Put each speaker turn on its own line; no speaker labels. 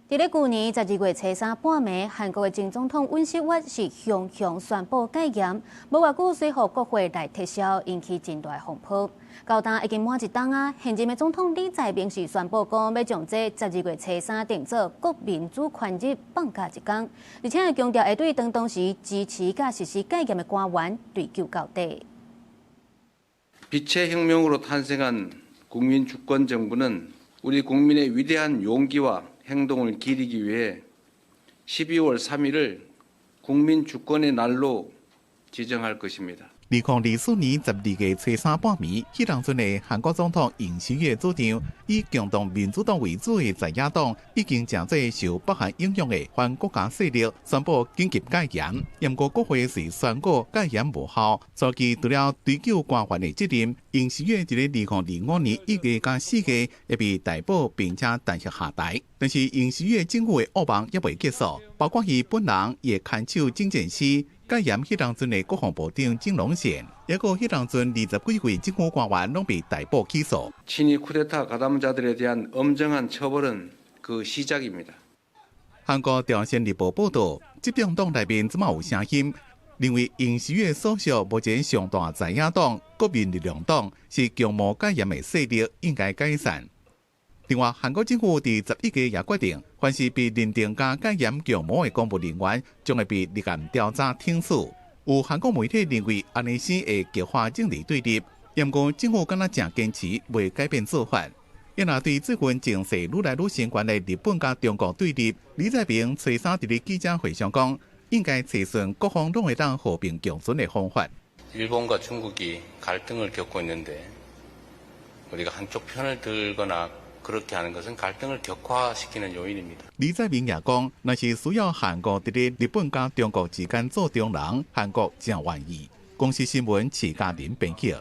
佇咧舊年12月初三半暝，韓國的前總統尹錫悅是雄雄宣布戒嚴，無偌久隨予國會來撤銷，引起真大風波。到今已經滿一冬啊，現任的總統李在明是宣布講，欲將這十二月初三定做國民主權日放假一工，而且會強調會對當當時支持佮實施戒嚴的官員追究到底。
빛의 혁명으로 탄생한 국민주권정부는 우리 국민의 위대한 용기와 행동을 기리기 위해 12월 3일을 국민주권의 날로 지정할 것입니다.
2024年12月初三半暝，彼當陣的韓國總統尹錫悅主張，以強黨民主黨為主的在野黨已經成做受北韓影響的反國家勢力，宣布緊急戒嚴。毋過國會是宣告戒嚴無效，所以除了追究官員的責任，尹錫悅佇咧2025年1月佮4月會被逮捕並且彈劾下台。但是尹錫悅政府的噩夢猶未結束，包括伊本人伊的牽手政見師。戒嚴彼當陣的國防部長鄭龍憲，抑閣彼當陣20幾位政府官員攏被逮捕起訴。
친위 쿠데타 가담자들에 대한 엄정한 처벌은 그 시작입니다.
韓國朝鮮日報報導，執政黨內面這馬有聲音，認為尹錫悅所屬目前上大在野黨國民力量黨是強謀戒嚴的勢力，應該解散。另外，韓國政府佇11月也決定，凡是被認定佮戒嚴共謀的公務人員，將會被立案調查懲處。有韓國媒體認為，按呢生會激化政治對立。毋過政府敢若誠堅持，袂改變做法。伊若對最近情勢愈來愈升懸的日本佮中國對立，李在明初三佇咧記者會上講，應該揣順各方攏會當和平共存的方法。
일본과 중국이 갈등을 겪고 있는데 우리가 한쪽 편을 들거나 그렇게 하는 것은 갈등을 격화시키는 요인입니다.
李在明也講，若是需要韓國佇咧日本佮中國之間做中人，韓國誠願意。公視新聞徐嘉玲編譯。